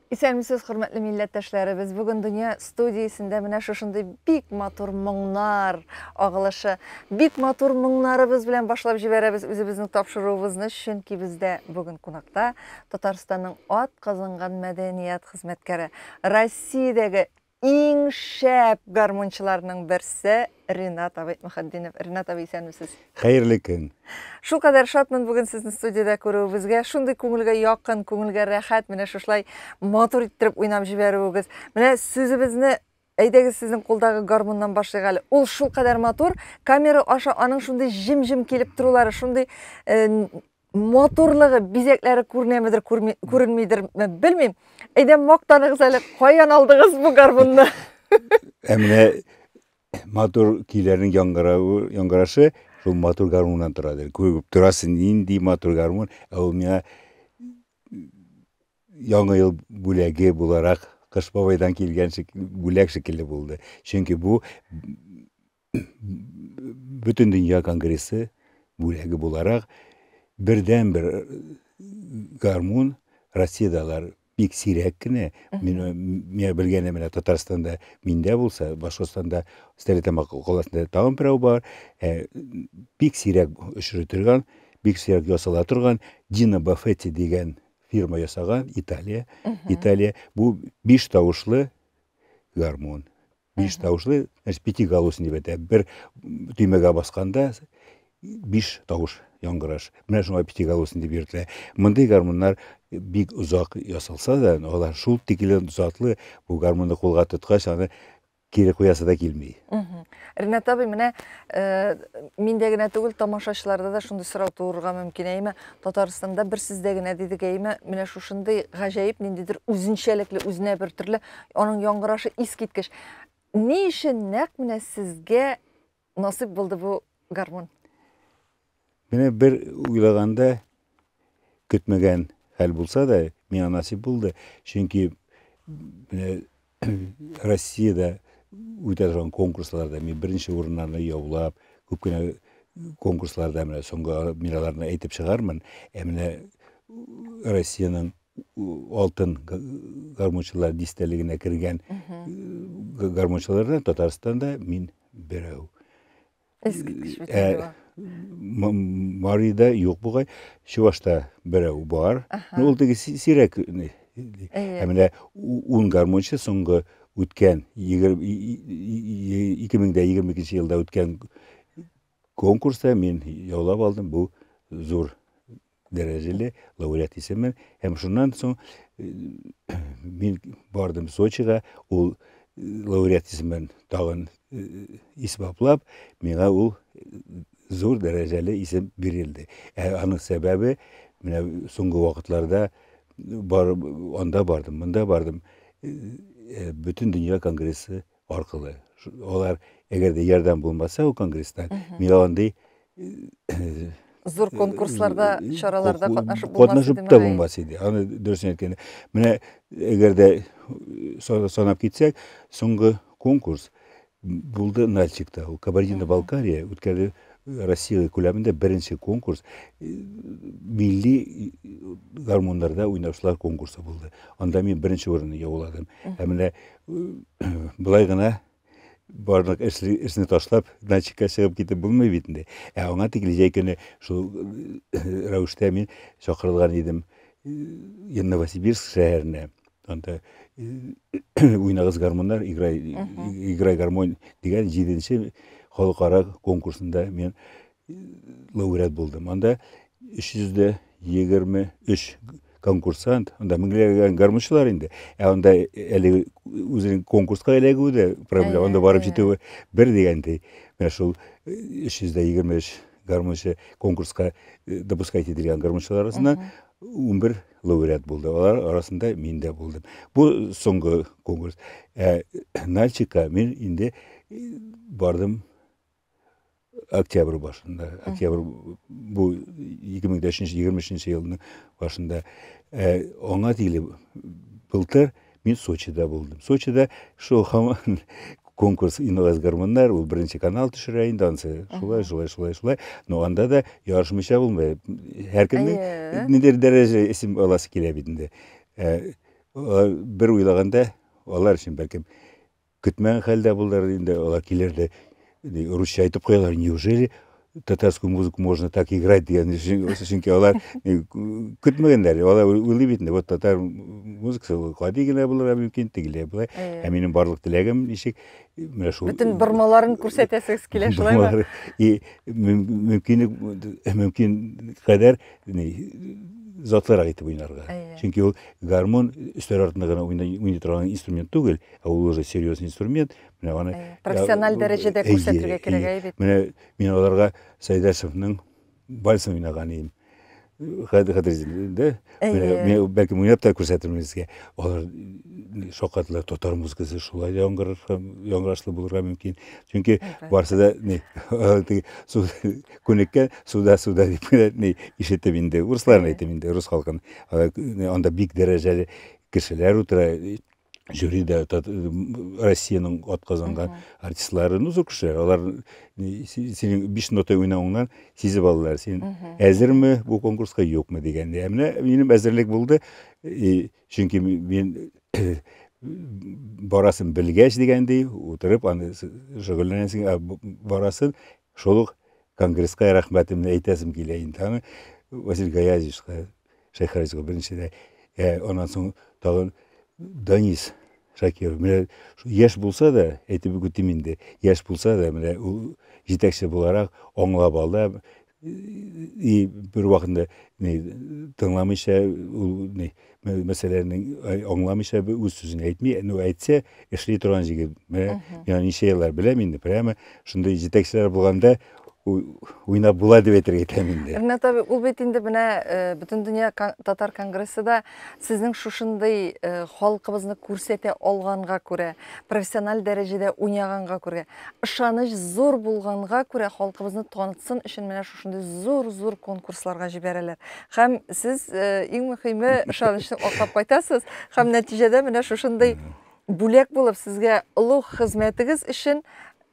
Исәнмесез, хөрмәтле милләттәшләребез. Бүген дөнья студиясендә менә шушындый бик матур моңнар агылышы. Бик матур моңнарыбыз белән башлап җибәрәбез үзебезнең тапшыруыбызны, чөнки бездә бүген кунакта Татарстанның ат казанган мәдәният хезмәткәре, Россиядәге иң шәп гармунчыларның берсе Ринат абый Мөхетдинов. Ринат абый, исәнмесез. Хәерле көн. Шулкадәр шатмын бүген сезне студиядә күрүебезгә. Шундый күңелгә якын, күңелгә рәхәт, менә шушылай матур иттереп уйнап җибәрүегез. Менә сүзебезне әйдәгез сезнең кулдагы гармуннан башлыйк әле. Ул шулкадәр матур, камера аша аның шундый җем-җем килеп торулары, шундый э, матурлыгы, бизәкләре күренәмедер, күренмидер, белмим. Әйдә мактаныгыз әле, каян алдыгыз бу гармунны? Ә менә матур көйләрнең яңгыравы, яңгырашы шул матур гармуннан торадыр. Күреп торасың, нинди матур гармун, ә ул миңа Яңа ел бүләге буларак Кыш бабайдан килгән бүләк шикелле булды. Чөнки бу Бөтен дөнья конгрессы бүләге буларак бердәнбер гармун Россиядә алар бик сирәк кенә. Мин миңа белгәне менә Татарстанда миндә булса, Башкортстанда Стәрлетамак каласында тагын берәү бар. Бик сирәк очрый торган, бик сирәк ясала торган Дина Бафетти дигән фирма ясаган Италия. Италия бу биш тавышлы гармун. Биш тавышлы, значит, пятиголосный дип әйтә. Бер төймәгә басканда биш тавыш яңгыраш. Менә шуңа пятиголосный дип йөртелә. Мондый гармуннар бик озак ясалса да, алар шул тикле затлы, бу гармунны кулга тоткач, аны кире куясы да килми. Ринат абый, менә э, миндә генә түгел, тамашачыларда да шундый сорау туырга мөмкин, әйме? Татарстанда бер сездә генә дидек, әйме? Менә шушындый гаҗәеп ниндидер үзенчәлекле, үзенә бер төрле Аның яңгырашы искиткеч. Ни өчен нәкъ менә сезгә насыйп булды бу гармун? Менә бер уйлаганда көтмәгән хәл булса да, миңа насыйп булды. Чөнки менә Россиядә үтә торган конкурсларда мин беренче урыннарны яулап, күп кенә конкурсларда менә соңгы мин аларны әйтеп чыгармын. Ә менә Россиянең алтын гармунчылар дистәлегенә кергән гармунчылардан Татарстанда мин берәү. Искиткеч бит инде. Марида юк бугай, Чувашта берәү бар. Ну, ул теге сирәк. Ә менә ун гармунчы соңгы үткән 2022 елда үткән конкурста мин яулап алдым бу зур дәрәҗәле лауреат исемен. Һәм шуннан соң мин бардым Сочига, ул лауреат исемен тагын исбаплап, миңа ул зур дәрәҗәле исем бирелде. Ә аның сәбәбе, менә соңгы вакытларда бар, анда бардым, монда бардым, бөтен дөнья конгрессы аркылы. Алар әгәр дә ярдәм булмаса ул конгресстан, миңа андый зур конкурсларда, чараларда катнашып булмас катнашып та булмас иде. Аны дөресен әйткәндә, менә әгәр дә санап китсәк, соңгы конкурс булды Нальчикта. Ул Кабардино-Балкария үткәрде Россия күләмендә беренче конкурс милли гармуннарда уйнаучылар конкурсы булды. Анда мин беренче урынны яуладым. Ә менә болай гына барлык эшне ташлап, датчикка чыгып китеп булмый бит инде. Ә аңа тикле җәй көне шул рәвештә мин чакырылган идем Новосибирск шәһәренә. Анда уйнагыз гармуннар, играй, играй гармонь дигән җиденче халыкара конкурсында мин лауреат булдым. Анда 323 конкурсант, анда меңләгән гармунчылар инде. Ә анда әле үзенең конкурска эләгүе дә проблема, анда барып җитүе бер дигәндәй. Менә шул 323 гармунчы конкурска допускать ителгән гармунчылар арасында 11 лауреат булды. Алар арасында мин дә булдым. Бу соңгы конкурс. Ә Нальчикка мин инде бардым октябрь башында, октябрь бу 2023 23 елның башында. Ә, аңа тикле былтыр мин Сочида булдым. Сочида шул һаман конкурс Инноваз гармоннар, ул беренче канал төшерә инде ансы. Шулай, шулай, шулай, шулай. Но анда да ярышмыйча булмый. Һәркемнең ниндидер дәрәҗә исем аласы килә бит инде. Ә, Бер уйлаганда, алар өчен бәлкем көтмәгән хәлдә булдылар инде, алар килер дә русча әйтеп куялар, неужели татарскую музыку можно так играть дигән, чөнки алар көтмәгәннәр, алар уйлый бит инде, вот татар музыкасы гади генә булырга мөмкин, тегеләй болай. Ә минем барлык теләгем ничек менә шул бөтен бормаларын күрсәтәсегез килә, шулаймы? И мөмкин мөмкин кадәр затлырак итеп уйнарга. Чөнки ул гармун өстәл артында гына уйный торган инструмент түгел, ә ул уже серьезный инструмент. Менә аны профессиональ дәрәҗәдә күрсәтергә кирәк, әйе бит. Менә мин аларга Сәйдәшевнең вальсын уйнаган идем. Хәтерегездә? Менә бәлкем уйнап та күрсәтермен сезгә. Алар шаккатылар, татар музыкасы шулай да яңгырашлы булырга мөмкин. Чөнки барысы да ни, теге күнеккән суда суда дип ни ишетеп инде, урысларны әйтеп инде, рус халкын. Анда бик дәрәҗәле кешеләр утыра, жюрида Россиянең атказанган артистлары, ну, зур кешеләр, алар синең 5 нота уйнавыңнан сизеп алалар, син әзерме бу конкурска, юкмы дигәндә. Ә менә минем әзерлек булды, чөнки мин барасын белгәч дигәндәй, утырып аны шөгыльләнәсең, ә барасын шул ук конгресска рәхмәтемне әйтәсем килә инде. Аны Василий Гаязевичка, Шәйхразиевка беренчедә, аннан соң тагын Данис Шакиров. Менә яшь булса да, әйтеп үтим инде, яшь булса да, менә ул җитәкче буларак аңлап алды. И бер вакытында ни тыңламыйча, ул ни мәсьәләне аңламыйча үз сүзен әйтми, ну әйтсә, эшли торган җегет. Менә мин ничә еллар беләм инде, прямо шундый җитәкчеләр булганда уйнап була дип әйтергә итәм инде. Ринат абый, ул бит инде менә Бөтендөнья татар конгрессы да сезнең шушындый халкыбызны күрсәтә алганга күрә, профессиональ дәрәҗәдә уйнаганга күрә, ышаныч зур булганга күрә халкыбызны танытсын өчен менә шушындый зур-зур конкурсларга җибәрәләр. Һәм сез иң мөһиме ышанычны аклап кайтасыз һәм нәтиҗәдә менә шушындый бүләк булып сезгә олуг хезмәтегез өчен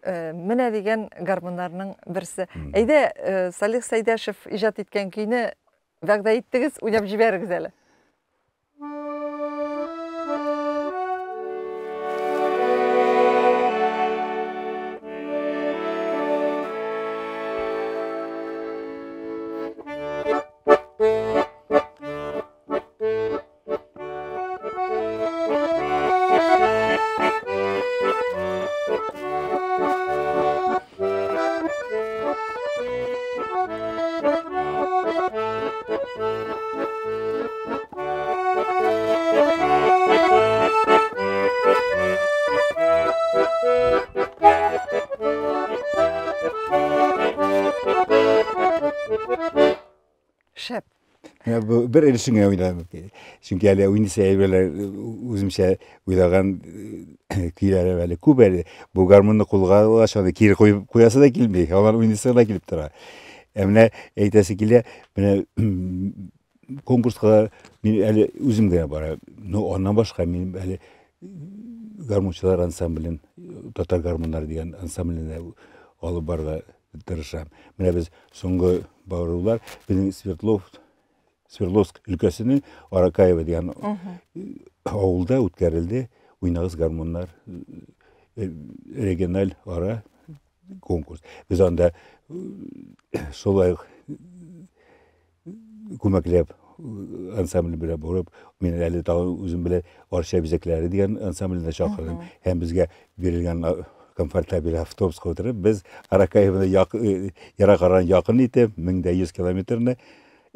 менә дигән гармуннарның берсе. Әйдә, Салих Сәйдәшев иҗат иткән көйне вәгъдә иттегез, уйнап җибәрегез әле. Шәп. Менә бу бер өлешен генә уйладым. Чөнки әле уйныйсы әйберләр үземчә уйлаган көйләрем әле күп әле. Бу гармунны кулга алгач, аны кире куеп куясы да килми. Алар уйныйсы гына килеп тора. Ә менә әйтәсе килә, менә конкурска мин әле үзем генә барам. Но аннан башка мин әле гармунчылар ансамблен, татар гармуннары дигән ансамблен алып барырга тырышам. Менә без соңгы барулар безнең Свердлов Свердловск өлкәсенең Аракаево дигән авылда үткәрелде уйнагыз гармуннар региональ ара конкурс. Без анда шулай ук күмәкләп ансамбль белән барып, мин әле тагын үзем белән Арча бизәкләре дигән ансамбльне чакырдым. Һәм безгә бирелгән комфортабель автобуска утырып, без Аракаевны ерак араны якын итеп, 1100 километрны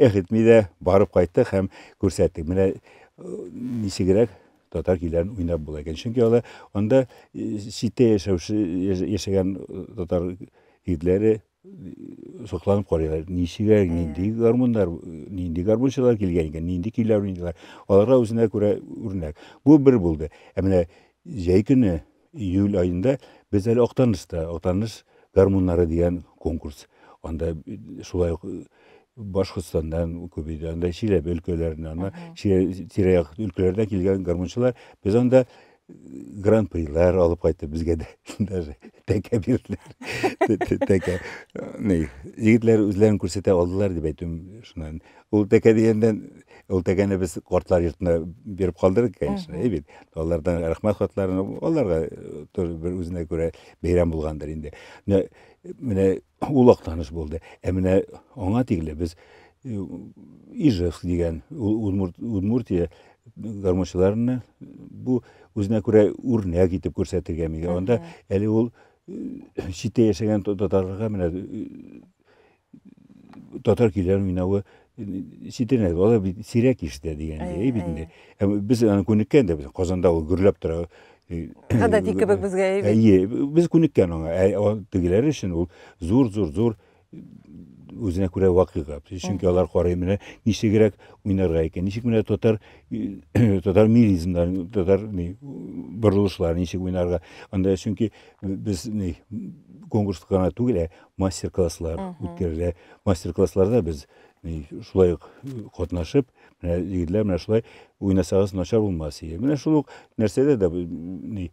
эх итми дә барып кайттык һәм күрсәттек. Менә ничегрәк татар көйләрен уйнап була икән. Чөнки алар анда читтә яшәүче яшәгән татар егетләре сокланып карыйлар. Ничегә, нинди гармуннар, нинди гармунчылар килгән икән, нинди көйләр уйныйлар. Аларга үзенә күрә үрнәк. Бу бер булды. Ә менә җәй көне, июль аенда без әле Актанышта, Актаныш гармуннары дигән конкурс. Анда шулай ук Башкортстаннан күп иде, анда Чиләбе өлкәләреннән, анда тирә-як өлкәләрдән килгән гармунчылар. Без анда гран-прилар алып кайтты безгә дә даже тәкә бирделәр. Тәкә. Ни, егетләр үзләрен күрсәтә алдылар дип әйтүем шуннан. Ул тәкә дигәндән Ул тәкәне без картлар йортына биреп калдырдык, конечно, әй бит. Алардан рәхмәт хатларын, аларга тоже бер үзенә күрә бәйрәм булгандыр инде. Менә, менә ул Актаныш булды. Ә менә аңа тикле без Ижевск дигән Удмуртия гармунчыларны бу үзенә күрә үрнәк итеп күрсәтергә мигә. Анда әле ул читтә яшәгән татарларга менә татар көйләрен уйнавы читенә, алар бит сирәк ишетә дигәндәй, әй бит инде. Ә без аны күнеккән дә, без Казанда ул гөрләп тора. Гадәти кебек безгә, әй бит. Әйе, без күнеккән аңа. Ә тегеләр өчен ул зур-зур-зур үзенә күрә вакыйга. Чөнки алар карый менә ничегрәк уйнарга икән, ничек менә татар татар милизмнарын, татар ни борылышларын ничек уйнарга. Анда чөнки без ни конкурс кына түгел, ә мастер-класслар үткәрелә. Мастер-классларда без шулай ук катнашып, менә егетләр менә шулай уйнасагыз начар булмас иде. Менә шул ук нәрсәдә дә ни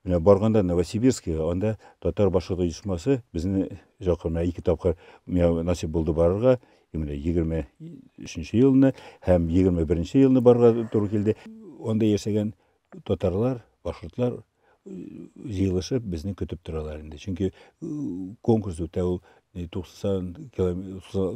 менә барганда Новосибирскига, анда татар башкорт оешмасы безне чакырды. Менә ике тапкыр миңа насыйп булды барырга. Менә 23 елны һәм 21 елны барырга туры килде. Анда яшәгән татарлар, башкортлар җыелышып безне көтеп торалар инде. Чөнки конкурс үтә ул 90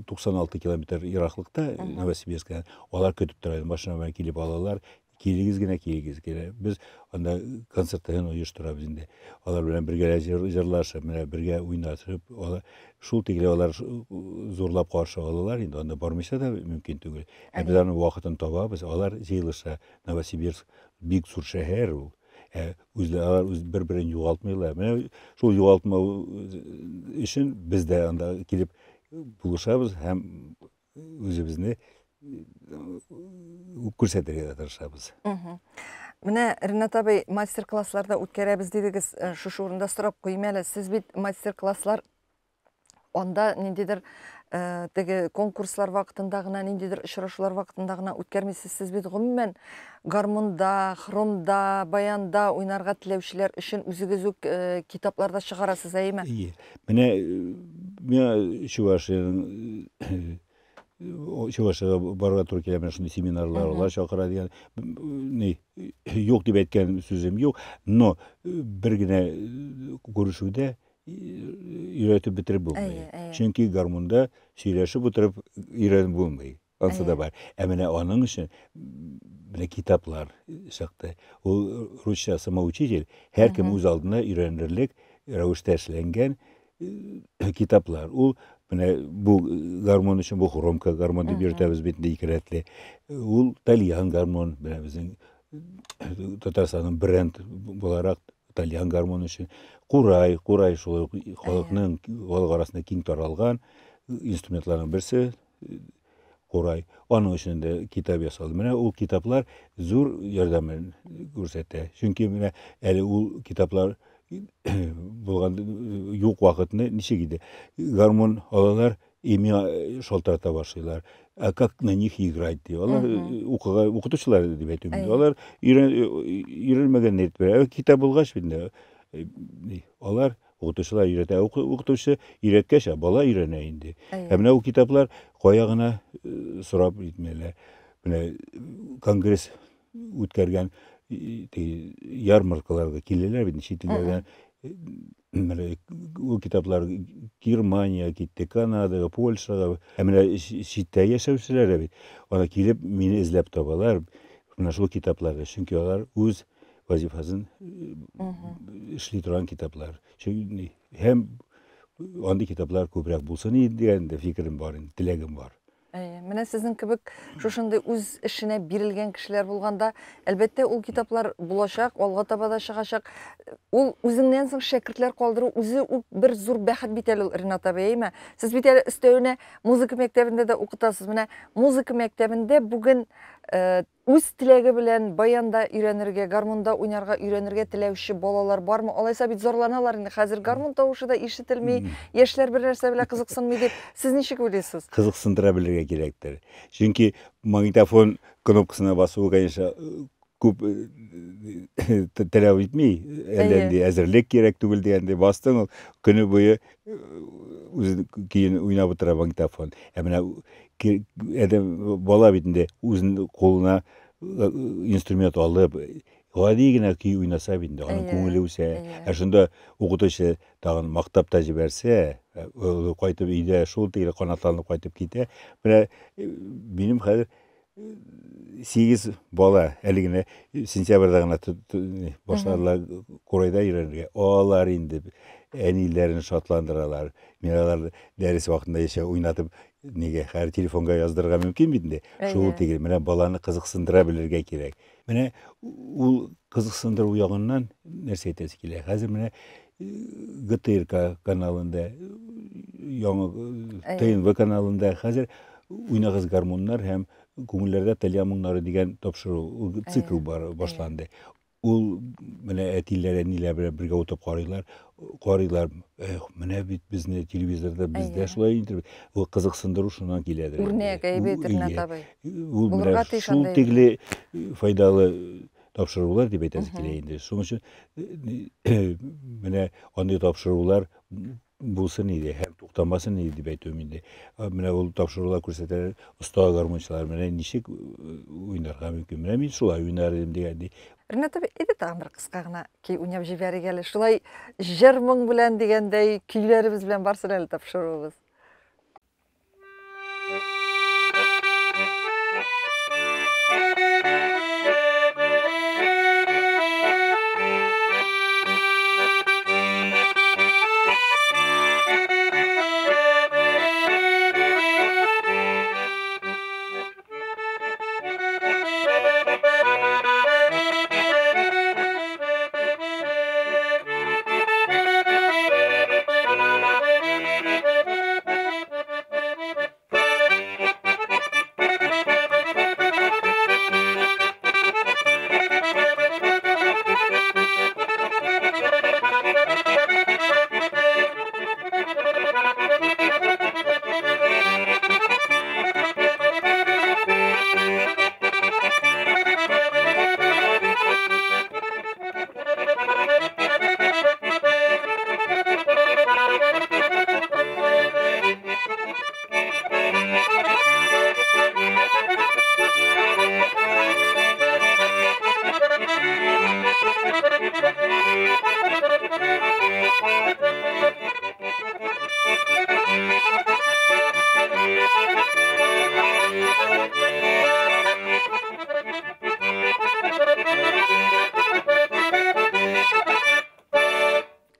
96 километр ераклыкта Новосибирскидан. Алар көтеп тора, машина белән килеп алалар. Килегез генә, килегез генә. Без анда концертларын оештырабыз инде. Алар белән бергә җырлашып, менә бергә уйнашып, алар шул тикле алар зурлап каршы алалар инде. Анда бармыйча да мөмкин түгел. Ә без аның вакытын табабыз. Алар җыелыша. Новосибирск бик зур шәһәр ул. Ә үзләре алар үз бер-берен югалтмыйлар. Менә шул югалтмау өчен без дә анда килеп булышабыз һәм үзебезне күрсәтергә дә тырышабыз. Менә, Ренат абый, мастер-класслар да үткәрәбез дидегез. Шушы урында сорап куйыйм әле, сез бит мастер-класслар анда ниндидер теге конкурслар вакытында гына, ниндидер очрашулар вакытында гына үткәрмисез. Сез бит гомумән гармунда, хромда, баянда уйнарга теләүчеләр өчен үзегез үк китаплар да чыгарасыз, әйеме? Әйе. Менә миңа Чувашиянең Чувашиягә барырга туры килә, менә шундый семинарлар, алар чакыра дигән, ни, юк дип әйткән сүзем юк, но бер генә күрешүдә өйрәтеп бетереп булмый. Чөнки гармунда сөйләшеп утырып өйрәнеп булмый. Ансы да бар. Ә менә аның өчен менә китаплар чыкты. Ул русча самоучитель, һәркем үз алдына өйрәнерлек рәвештә эшләнгән китаплар. Ул менә бу гармун өчен бу хромка гармун дип йөртәбез бит инде ике рәтле. Ул тальян гармун, менә безнең Татарстанның бренд буларак тальян гармун өчен. Курай, курай шулай ук халыкның халык арасында киң таралган инструментларның берсе курай. Аның өчен дә китап ясалды. Менә ул китаплар зур ярдәмен күрсәтә. Чөнки менә әле ул китаплар булган юк вакытны ничек иде? Гармун алалар и миңа шалтырата башлыйлар. А как на них играть ди. Алар укыга укытучылар дип әйтү. Алар өйрәнмәгән әйтеп. Китап булгач бит алар Укытучылар өйрәтә. Укытучы өйрәткәч, бала өйрәнә инде. Ә менә ул китаплар кая гына сорап итмәләр. Менә конгресс үткәргән ярмаркаларга киләләр бит чит илләрдән. Менә ул китаплар Германия китте, Канадага, Польшага. Ә менә читтә яшәүчеләр дә бит ана килеп мине эзләп табалар. Менә шул китапларны, чөнки алар үз вазифасын эшли торган китаплар. Һәм андый китаплар күбрәк булсын иде дигән дә фикерем бар инде, теләгем бар. Әйе, менә сезнең кебек шушындый үз эшенә бирелгән кешеләр булганда, әлбәттә, ул китаплар булачак, алга таба да чыгачак. Ул үзеңнән соң шәкертләр калдыру үзе үк бер зур бәхет бит әле ул, Ренат абый, әйеме? Сез бит әле өстәвенә музыка мәктәбендә дә укытасыз. Менә музыка мәктәбендә бүген Үз теләге белән баянда өйрәнергә, гармунда уйнарга өйрәнергә теләүче балалар бармы? Алайса бит зарланалар инде, хәзер гармун тавышы да ишетелми, яшьләр бер нәрсә белән кызыксынмый дип. Сез ничек уйлыйсыз? Кызыксындыра белергә кирәктер. Чөнки магнитофон кнопкасына басуы, конечно, күп таләп итми. Әллә нинди әзерлек кирәк түгел дигәндәй, бастың ул, көне буе үз көен уйнап утыра магнитофон. Ә менә Адәм бала бит инде үзенең кулына инструмент алып, гади генә көй уйнаса бит инде, аның күңеле үсә. Ә шунда укытучы тагын мактап та җибәрсә, кайтып өйдә шул тикле канатланып кайтып китә. Менә минем хәзер 8 бала әле генә сентябрьдә генә башладылар курайда өйрәнергә. Алар инде әниләрен шатландыралар. Мин аларны дәрес вакытында яшә уйнатып нигә хәзер телефонга яздырырга мөмкин бит инде. Шул түгел. Менә баланы кызыксындыра белергә кирәк. Менә ул кызыксындыру ягыннан нәрсә әйтәсе килә. Хәзер менә ГТРК каналында, яңа ТНВ каналында хәзер Уйнагыз гармуннар һәм күңелләрдә тальян моңнары дигән тапшыру, цикл бар башланды. Ул менә әтиләр, әниләр белән бергә утырып карыйлар, карыйлар. Эх, менә бит безне телевизорда бездә шулай инде. Ул кызыксындыру шуннан киләдер. Үрнәк, әйбәт, Ринат абый. Ул менә шул тикле файдалы тапшырулар дип әйтәсе килә инде. Шуның өчен менә андый тапшырулар булсын иде һәм туктамасын иде дип әйтүем инде. Менә ул тапшырулар күрсәтәләр, оста гармунчылар менә ничек уйнарга мөмкин. Менә мин шулай уйнар идем дигәндәй. Ринат абый, әйдә тагын бер кыска гына көй уйнап җибәрик әле. Шулай җыр-моң белән дигәндәй, көйләребез белән барсын әле тапшыруыбыз.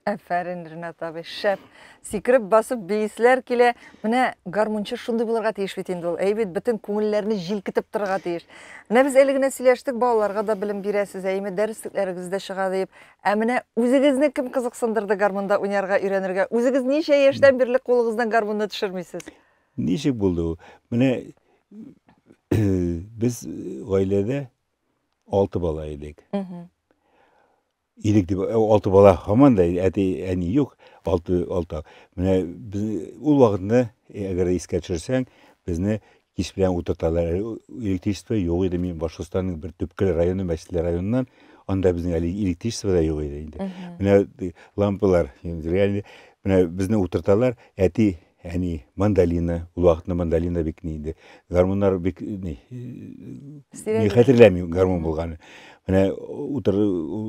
Әфәрин, Ринат абый, шәп. Сикереп басып биисләр килә. Менә гармунчы шундый булырга тиеш бит инде ул. Әй бит, бөтен күңелләрне җилкетеп торырга тиеш. Менә без әле генә сөйләштек, балаларга да белем бирәсез, әйме, дәреслекләрегез дә чыга диеп. Ә менә үзегезне кем кызыксындырды гармунда уйнарга өйрәнергә? Үзегез ничә яшьтән бирле кулыгыздан гармунны төшермисез? Ничек булды ул? Менә без гаиләдә алты бала идек. Идек дип, алты бала һаман да әти, әни юк, алты, алты. Менә без ул вакытны, әгәр дә искә төшерсәң, безне кич белән утырталар. Электричество юк иде. Мин Башкортстанның бер төпкел районы, Мәчетле районыннан. Анда безнең әле электричество да юк иде инде. Менә лампалар, реально, менә безне утырталар. Әти, әни мандолина, ул вакытны мандолина бик ни инде. Гармуннар бик ни, ни хәтерләмим гармун булганы. Менә утыр,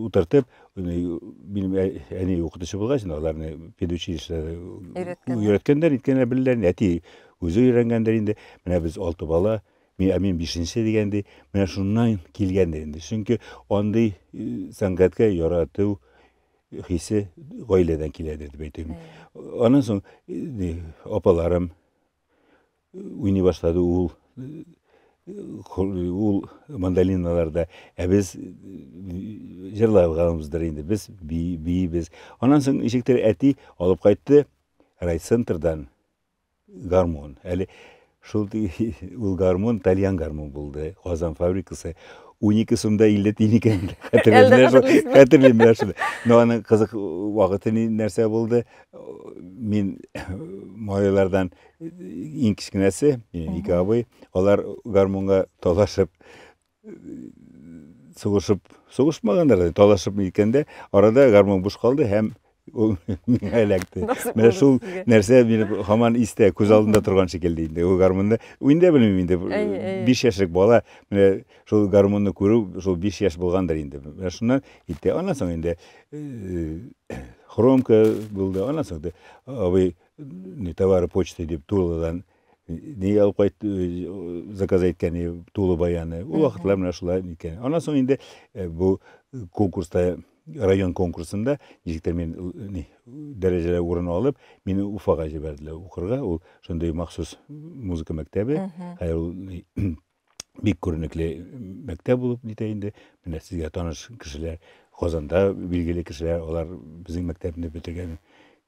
утыртып, минем әни укытучы булгач, аларны педучилищеда өйрәткәннәр, иткәннәр, беләләр. Әти үзе өйрәнгәндер инде. Менә без алты бала, мин, ә мин бишенче дигәндәй, менә шуннан килгәндер инде. Чөнки андый сәнгатькә ярату хисе гаиләдән киләдер дип әйтәм. Аннан соң апаларым уйный башлады ул ул мандолиналарда. Ә без җырлаганбыздыр инде, без биибез. Аннан соң ничектер әти алып кайтты райцентрдан гармун. Әле шул ул гармун тальян гармун булды. Казан фабрикасы 12 сумда 50 тиен икән. Хәтерлим, хәтерлим менә шуны. Но аның кызык вакыты нәрсә булды? Мин малайлардан иң кечкенәсе, минем ике абый, алар гармунга талашып сугышып, сугышмаганнар да, талашып ниткәндә, арада гармун буш калды һәм Ул миңа эләкте. Менә шул нәрсә минем һаман истә, күз алдында торган шикелле инде. Ул гармунны мин дә белмим инде. 5 яшьлек бала менә шул гармунны күрү, шул 5 яшь булгандыр инде. Менә шуннан китте. Аннан соң инде хромка булды. Аннан соң абый не товары почты дип Туладан не алып кайт заказ әйткән Тула баяны. Ул вакытлар менә шулай икән. Аннан соң инде бу конкурста, район конкурсында ничектер мин ни дәрәҗәле урын алып, мине Уфага җибәрделәр укырга. Ул шундый махсус музыка мәктәбе. Хәзер ул бик күренекле мәктәп булып нитә инде. Менә сезгә таныш кешеләр, Казанда билгеле кешеләр, алар безнең мәктәпне бетергән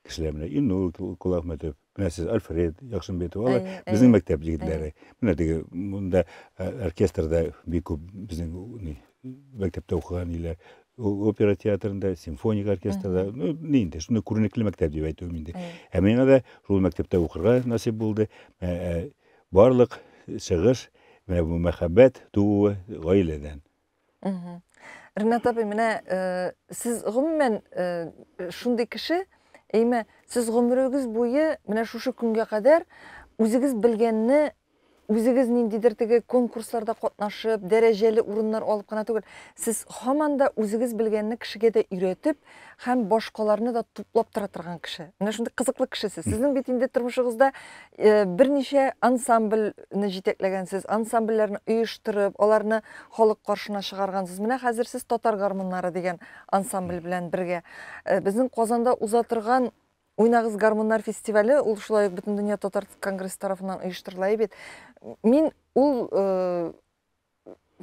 кешеләр. Менә Илнур Кулахмәтов, менә сез Альфред Яхшымбетов, алар безнең мәктәп егетләре. Менә теге монда оркестрда бик күп безнең мәктәптә укыган иләр. Опера театрында, симфоник оркестрда, ну, ни инде, шуны күренекле мәктәп дип әйтүем инде. Ә миңа да шул мәктәптә укырга насыйп булды. Барлык чыгыш, менә бу мәхәббәт тууы гаиләдән. Ренат абый, менә сез гомумән шундый кеше, әйме, сез гомерегез буе менә шушы көнгә кадәр үзегез белгәнне, үзегез ниндидер теге конкурсларда катнашып, дәрәҗәле урыннар алып кына түгел, сез һаман да үзегез белгәнне кешегә дә өйрәтеп һәм башкаларны да туплап тора торган кеше. Менә шундый кызыклы кеше сез. Сезнең бит инде тормышыгызда берничә ансамбльне җитәкләгәнсез, ансамбльләрне оештырып, аларны халык каршына чыгаргансыз. Менә хәзер сез Татар гармуннары дигән ансамбль белән бергә. Безнең Казанда уза торган Уйнагыз гармуннар фестивале, ул шулай ук Бөтендөнья татар конгрессы тарафыннан оештырыла бит. Мин ул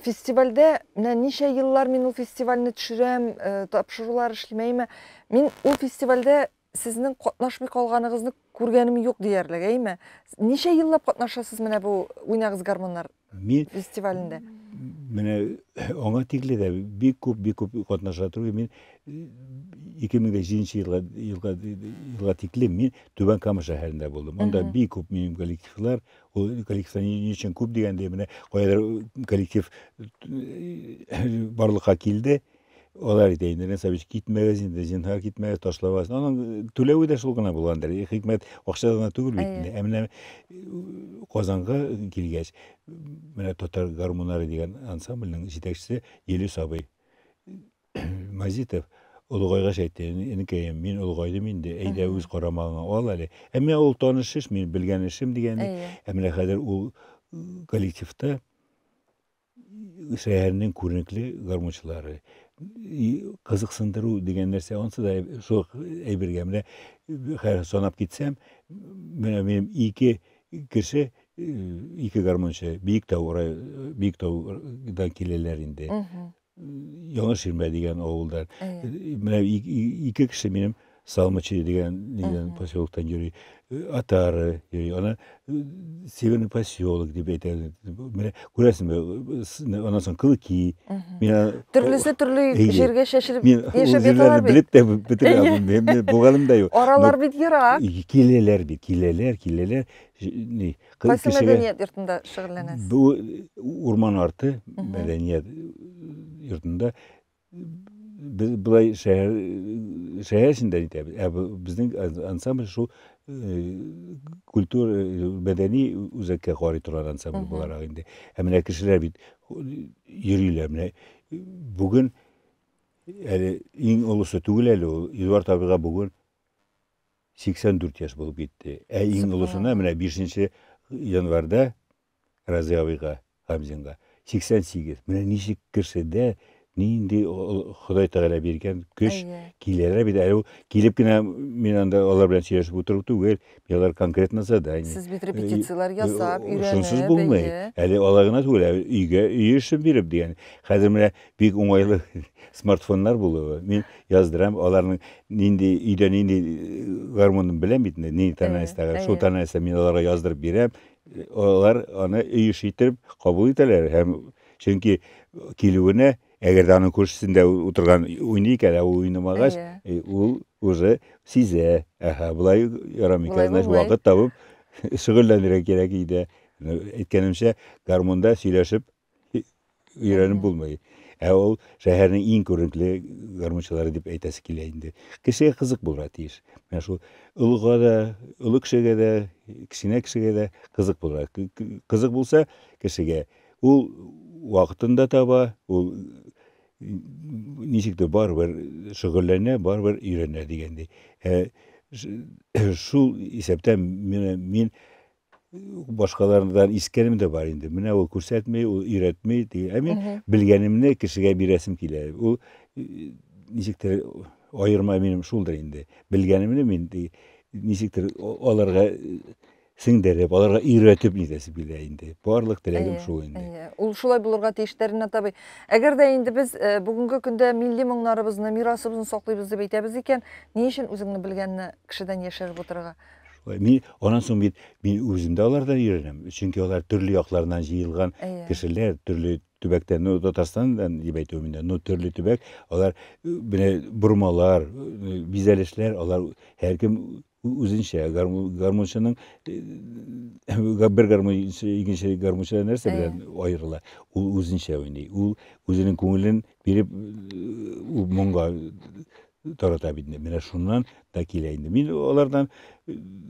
фестивальдә менә ничә еллар мин ул фестивальне төшерәм, тапшырулар эшлим, әйме. Мин ул фестивальдә сезнең катнашмый калганыгызны күргәнем юк диярлек, әйме. Ничә еллап катнашасыз менә бу Уйнагыз гармуннар Мин фестивалендә? Менә аңа тикле дә бик күп, бик күп катнаша торган. Мин 2007 елга, елга, елга тикле мин Түбән Кама шәһәрендә булдым. Анда бик күп минем коллективлар, ул коллективлар ни өчен күп дигәндә, менә каядыр коллектив барлыкка килде. Алар әйтә инде, Ренат Сабич, китмәгез инде, зинһар китмәгез, ташламагыз. Аның түләве дә шул гына булгандыр. Хикмәт акчада гына түгел бит инде. Ә менә Казанга килгәч, менә Татар гармуннары дигән ансамбльнең җитәкчесе Елюс абый Мазитов олыгайгач әйтте, энекәем, мин олыгайдым инде, әйдә үз карамагыңа ал әле. Ә менә ул таныш эш, мин белгән эшем дигәндәй. Ә менә хәзер ул коллективта шәһәрнең күренекле гармунчылары. Кызыксындыру дигән нәрсә ансы да шул әйбергә. Менә хәзер санап китсәм, менә минем ике кеше, ике гармунчы Биектау, Биектаудан киләләр инде. Яңа Ширмә дигән авылдан. Менә ике кеше минем Салмачи дигән нидән поселоктан йөри. Атары йөри. Аны Северный поселок дип әйтәләр. Менә күрәсеңме, аннан соң Клыки. Мин төрлесе төрле җиргә чәчелеп яшәп яталар бит. Белеп тә бетерә алмыйм. Мин булганым да юк. Аралар бит ерак. Киләләр бит, киләләр, киләләр. Кайсы мәдәният йортында шөгыльләнәсез? Бу урман арты мәдәният йортында. Без былай шәһәр шәһәр эчендә итәбез. Ә безнең ансамбль шул культура мәдәни үзәккә карый торган ансамбль буларак инде. Ә менә кешеләр бит йөриләр. Менә бүген әле иң олысы түгел әле ул. Эдуард абыйга бүген 84 яшь булып китте. Ә иң олысына менә 5 январьда Разый абыйга, Хамзинга 88. Менә ничек кешедә нинди Ходай Тәгалә биргән көч киләләр бит. Әле ул килеп кенә мин анда алар белән сөйләшеп утыру түгел. Мин алар конкретно задание. Сез бит репетицияләр ясап, өйрәнеп. Шунсыз булмый. Әле алай гына түгел, ә өйгә өй эшен биреп дигән. Хәзер менә бик уңайлы смартфоннар булуы. Мин яздырам, аларның нинди өйдә нинди гармунын беләм бит инде, нинди тональностьтагы. Шул тональностьта мин аларга яздырып бирәм. Алар аны өй эше итеп кабул итәләр һәм чөнки килүенә, әгәр дә аның күршесендә утырган уйный икән, ә ул уйнамагач, ул уже сизә, әһә, болай ярамый икән, значит, вакыт табып шөгыльләнергә кирәк өйдә. Әйткәнемчә, гармунда сөйләшеп өйрәнеп булмый. Ә ул шәһәрнең иң күренекле гармунчылары дип әйтәсе килә инде. Кешегә кызык булырга тиеш. Менә шул олыга да, олы кешегә дә, кечкенә кешегә дә кызык булырга. Кызык булса кешегә, ул вакытын да таба, ул ничек тә барыбер шөгыльләнә, барыбер өйрәнә дигәндәй. Ә шул исәптән мин башкалардан искәнем дә бар инде. Менә ул күрсәтми, ул өйрәтми. Ә мин белгәнемне кешегә бирәсем килә. Ул ничектер аерма минем шулдыр инде. Белгәнемне мин ничектер аларга сеңдереп, аларга өйрәтеп нитәсе килә инде. Барлык теләгем шул инде. Ул шулай булырга тиеш, Ринат абый. Әгәр дә инде без бүгенге көндә милли моңнарыбызны, мирасыбызны саклыйбыз дип әйтәбез икән, ни өчен үзеңне белгәнне кешедән яшереп утырырга? Шулай. Мин аннан соң бит мин үзем дә алардан өйрәнәм. Чөнки алар төрле яклардан җыелган кешеләр, төрле төбәктән, ну, Татарстаннан дип әйтүем инде, ну, төрле төбәк, алар менә бормалар, бизәлешләр, алар һәркем үзенчә. Гармунчының бер гармунчы икенче гармунчыдан нәрсә белән аерыла? Ул үзенчә уйный. Ул үзенең күңелен биреп ул моңга тарата бит инде. Менә шуннан да килә инде. Мин алардан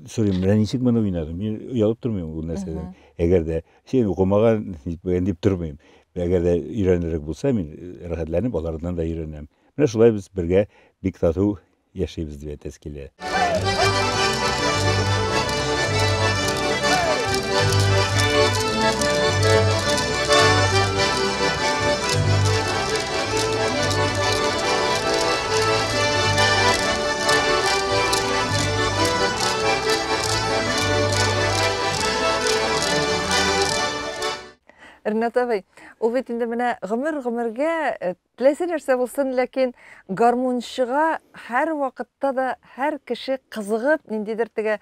сорыйм, менә ничек моны уйнадың? Мин оялып тормыйм ул нәрсәдән. Әгәр дә син укымаган, нитмәгән дип тормыйм. Әгәр дә өйрәнерлек булса, мин рәхәтләнеп алардан да өйрәнәм. Менә шулай без бергә бик тату яшибез дип әйтәсе килә. Ренат абый, ул бит инде менә гомер-гомергә теләсә нәрсә булсын, ләкин гармунчыга һәр вакытта да һәр кеше кызыгып, ниндидер теге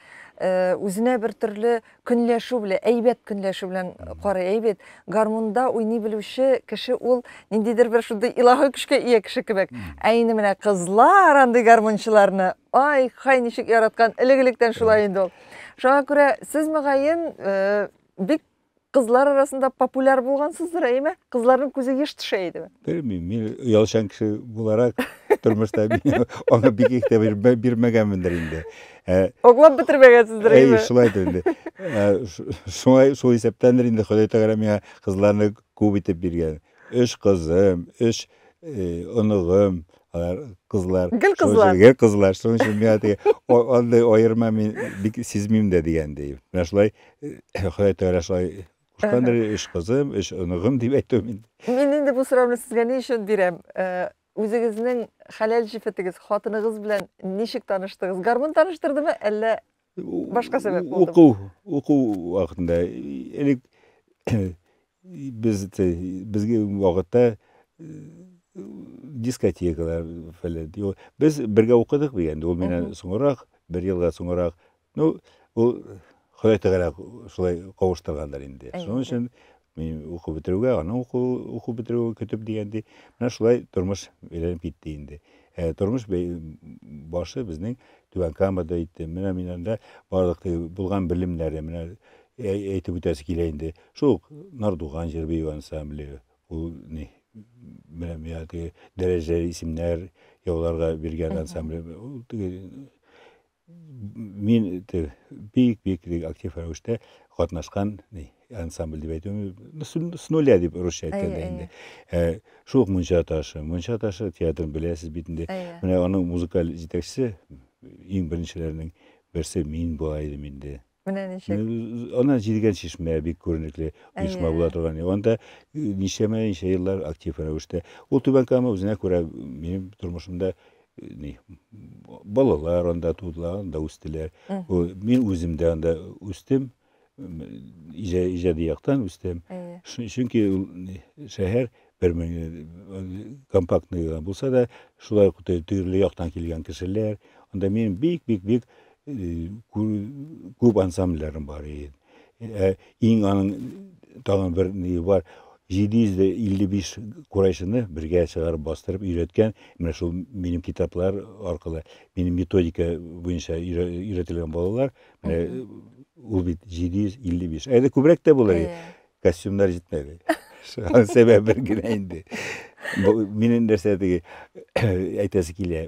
үзенә бер төрле көнләшү белән, әйбәт көнләшү белән карый. Әйбәт гармунда уйный белүче кеше ул ниндидер бер шундый илаһи көчкә ия кеше кебек. Ә инде менә кызлар андый гармунчыларны, ай, хай ничек яраткан, элек-электән шулай инде ул. Шуңа күрә сез мөгаен бик кызлар арасында популяр булгансыздыр, әйеме? Кызларның күзе еш төшә идеме? Белмим, мин оялчан кеше буларак тормышта мин аңа бик игътибар бирмәгәнмендер инде. Оклап бетермәгәнсездер, әйеме? Әй, шулайдыр инде. Шулай, шул исәптәндер инде Ходай Тәгалә миңа кызларны күп итеп биргән. Өч кызым, өч оныгым, алар кызлар. Гел кызлар. Гел кызлар. Шуның өчен миңа теге андый аерма мин бик сизмим дә дигәндәй. Менә шулай Ходай Тәгалә шулай кушкандыр, өч кызым, өч оныгым дип әйтүем инде. Мин инде бу сорауны сезгә ни өчен бирәм? Үзегезнең хәләл җефетегез, хатыныгыз белән ничек таныштыгыз? Гармун таныштырдымы, әллә башка сәбәп булдымы? Уку, уку вакытында элек без безгә вакытта дискотекалар фәлән. Без бергә укыдык бит инде, ул миннән соңрак, бер елга соңрак. Ну, ул Ходай Тәгалә шулай кавыштыргандыр инде. Шуның өчен мин укып бетерүгә, аның уку укып бетерүен көтеп дигәндәй, менә шулай тормыш әйләнеп китте инде. Ә, тормыш башы безнең Түбән Камада итте. Менә мин анда барлык булган белемнәрне менә әйтеп үтәсе килә инде. Шул ук Нардуган җыр бию ансамбле, ул ни менә миңа теге дәрәҗәле исемнәр яуларга биргән ансамбль. Ул теге мин бик-бик актив рәвештә катнашкан ансамбль дип әйтү, с нуля дип русча әйткәндә инде. Шул ук Мунча ташы, Мунча ташы театрын беләсез бит инде. Менә аның музыкаль җитәкчесе иң беренчеләрнең берсе мин була идем инде. Менә ничек. Аннан Җидегән чишмә бик күренекле оешма була торган. Анда ничәмә ничә еллар актив рәвештә. Ул Түбән Кама үзенә күрә минем тормышымда ни, балалар анда тудылар, анда үстеләр. Мин үзем дә анда үстем, иҗади яктан үстем. Чөнки ул шәһәр бер мең компактный гына булса да, шулай ук төрле яктан килгән кешеләр. Анда минем бик-бик-бик күп ансамбльләрем бар иде. Иң аның тагын бер ни бар, 755 курайчыны бергә чыгарып бастырып өйрәткән, менә шул минем китаплар аркылы, минем методика буенча өйрәтелгән балалар, менә ул бит 755. Әле күбрәк тә булыр иде. Костюмнар җитмәде. Шуның сәбәбе бер генә инде. Минем нәрсә теге әйтәсе килә,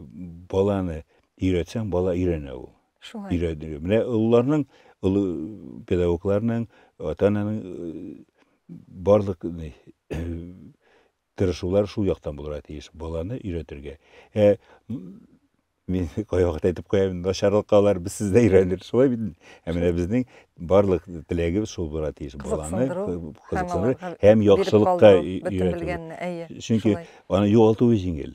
баланы өйрәтсәң, бала өйрәнә ул. Шулай. Өйрәнә. Менә олыларның, олы педагогларның, ата-ананың э, барлык тырышулар шул яктан булырга тиеш, баланы өйрәтергә. Ә мин кайвакыт әйтеп куям, начарлыкка алар без сездә өйрәнер. Шулай бит. Ә менә безнең барлык теләгебез шул булырга тиеш. Баланы кызыксындыру һәм яхшылыкка өйрәтү. Чөнки аны югалтуы җиңел.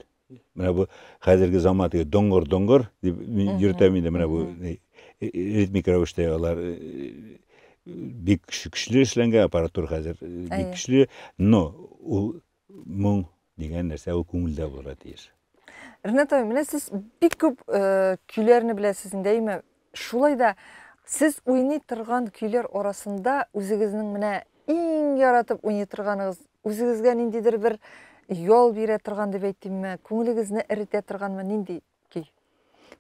Менә бу хәзерге заман теге доңгыр-доңгыр дип мин йөртәм инде менә бу ритмик рәвештә алар бик көчле эшләнгән аппаратура хәзер бик көчле, но ул моң дигән нәрсә ул күңелдә булырга тиеш. Ренат абый, менә сез бик күп көйләрне беләсез инде, әйеме? Шулай да сез уйный торган көйләр арасында үзегезнең менә иң яратып уйный торганыгыз, үзегезгә ниндидер бер ял бирә торган дип әйтимме, күңелегезне эретә торганмы, нинди көй?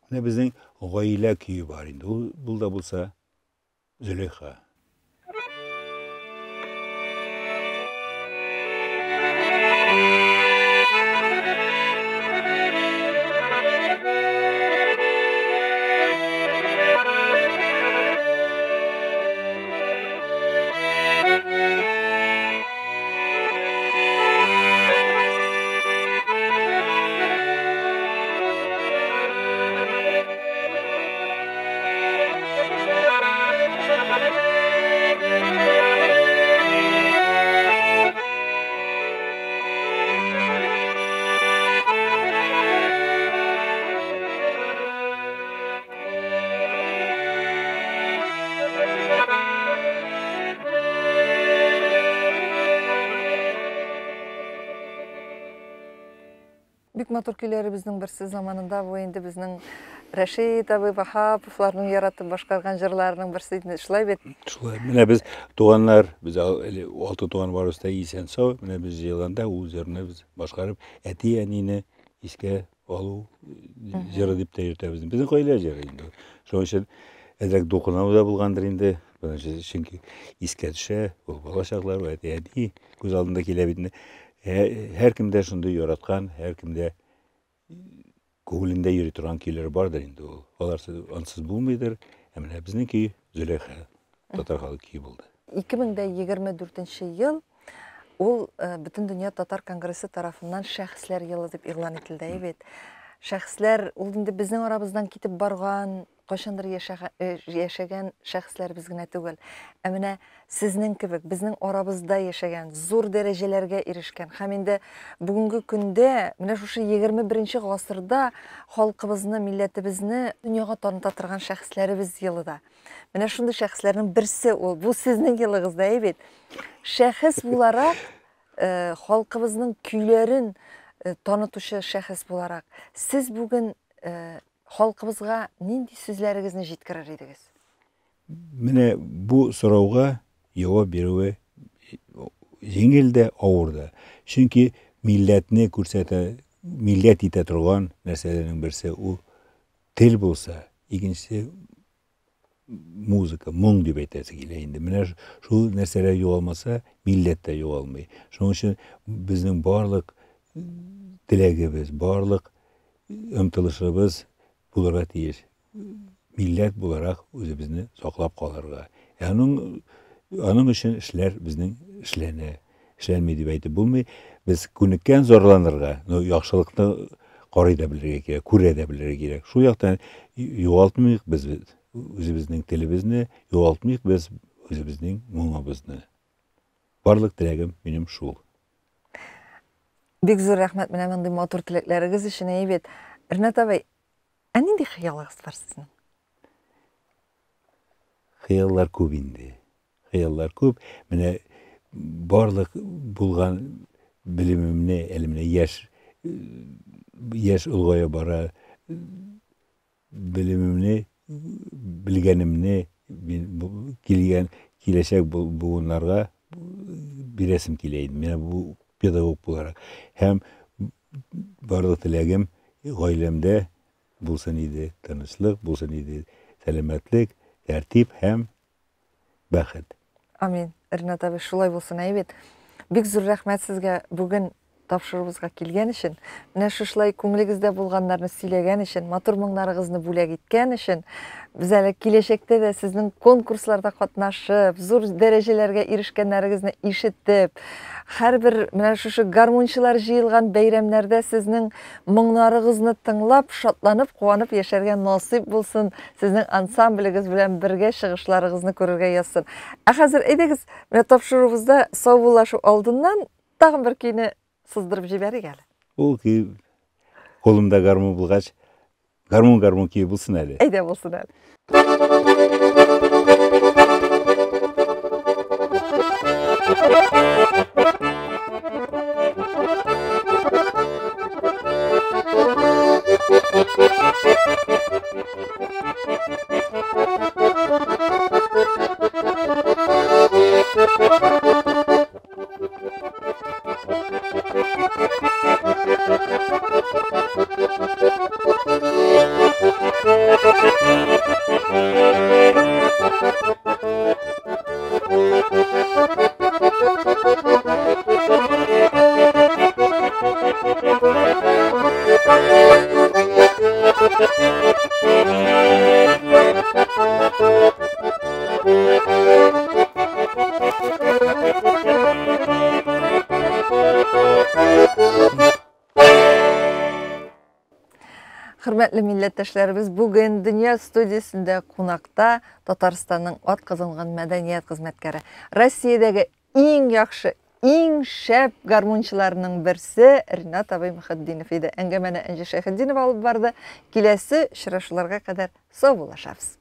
Менә безнең гаилә көе бар инде. Ул бул да булса Зөләйха. Бик матур көйләребезнең берсе заманында бу инде безнең Рәшит абый Ваһаповларның яратып башкарган җырларының берсе инде. Шулай бит? Шулай. Менә без туганнар, без әле алты туган барыбыз да исән сау. Менә без җыелганда ул җырны без башкарып, әти-әнине искә алу җыры дип тә йөртәбез. Безнең гаилә җыры инде. Шуның өчен әзрәк дулкынлану да булгандыр инде. Чөнки искә төшә, ул балачаклар, әти-әни күз алдында килә бит инде. Һәркемдә шундый яраткан, һәркемдә күңелендә йөри торган көйләр бардыр инде ул. Аларсыз ансыз булмыйдыр. Ә менә безнең көй Зөләйха татар халык көе булды. 2024 ел ул э, Бөтендөнья татар конгрессы тарафыннан шәхесләр елы дип игълан ителде, әйе бит. Шәхесләр ул инде безнең арабыздан китеп барган, кайчандыр яшәгән шәхесләребез генә түгел, ә менә сезнең кебек безнең арабызда яшәгән, зур дәрәҗәләргә ирешкән һәм инде бүгенге көндә менә шушы 21 гасырда халкыбызны, милләтебезне дөньяга таныта торган шәхесләребез елы да. Менә шундый шәхесләрнең берсе ул. Бу сезнең елыгыз да, әйе бит? Шәхес буларак, э, халкыбызның көйләрен э, танытучы шәхес буларак, сез бүген э, Халкыбызга нинди сүзләрегезне җиткерер идегез? Менә бу сорауга җавап бирүе җиңел дә, авыр да. Чөнки милләтне күрсәтә, милләт итә торган нәрсәләрнең берсе ул тел булса, икенчесе музыка, моң дип әйтәсе килә инде. Менә шул нәрсәләр югалмаса, милләт тә югалмый. Шуның өчен безнең барлык теләгебез, барлык омтылышыбыз булырга тиеш. Милләт буларак үзебезне саклап калырга. Ә аның, аның өчен эшләр безнең эшләнә. Эшләнми дип әйтеп булмый. Без күнеккән зарланырга, но яхшылыкны карый да белергә кирәк, күрә дә белергә кирәк. Шул яктан югалтмыйк без үзебезнең телебезне, югалтмыйк без үзебезнең моңыбызны. Барлык теләгем минем шул. Бик зур рәхмәт менә мондый матур теләкләрегез өчен, әйе бит. Ренат абый, ә нинди хыялыгыз бар сезнең? Хыяллар күп инде. Хыяллар күп. Менә барлык булган белемемне, әле менә яшь яшь олгая бара, белемемне, белгәнемне мин килгән киләчәк буыннарга бирәсем килә инде. Менә бу педагог буларак. Һәм барлык теләгем гаиләмдә булсын иде, тынычлык булсын иде, сәламәтлек, тәртип һәм бәхет. Амин. Ринат абый, шулай булсын, әйе бит. Бик зур рәхмәт сезгә бүген Тапшыруыбызга килгән өчен, менә шушылай күңелегездә булганнарны сөйләгән өчен, матур моңнарыгызны бүләк иткән өчен, без әле киләчәктә дә сезнең конкурсларда катнашып, зур дәрәҗәләргә ирешкәннәрегезне ишетеп, һәрбер менә шушы гармунчылар җыелган бәйрәмнәрдә сезнең моңнарыгызны тыңлап, шатланып, куанып яшәргә насыйп булсын, сезнең ансамблегез белән бергә чыгышларыгызны күрергә язсын. Ә хәзер әйдәгез, менә тапшыруыбызда саубуллашу алдыннан тагын бер көйне сыздырып җибәрик әле. Ул көй кулымда гармун булгач, гармун гармун көе булсын әле. Әйдә булсын әле. Хөрмәтле милләттәшләребез, бүген Дөнья студиясендә кунакта Татарстанның атказанган мәдәният хезмәткәре, Россиядәге иң яхшы, иң шәп гармунчыларның берсе Ринат абый Мөхетдинов иде. Әңгәмәне Энҗе Шәйхетдинова алып барды. Киләсе очрашуларга кадәр саубуллашабыз.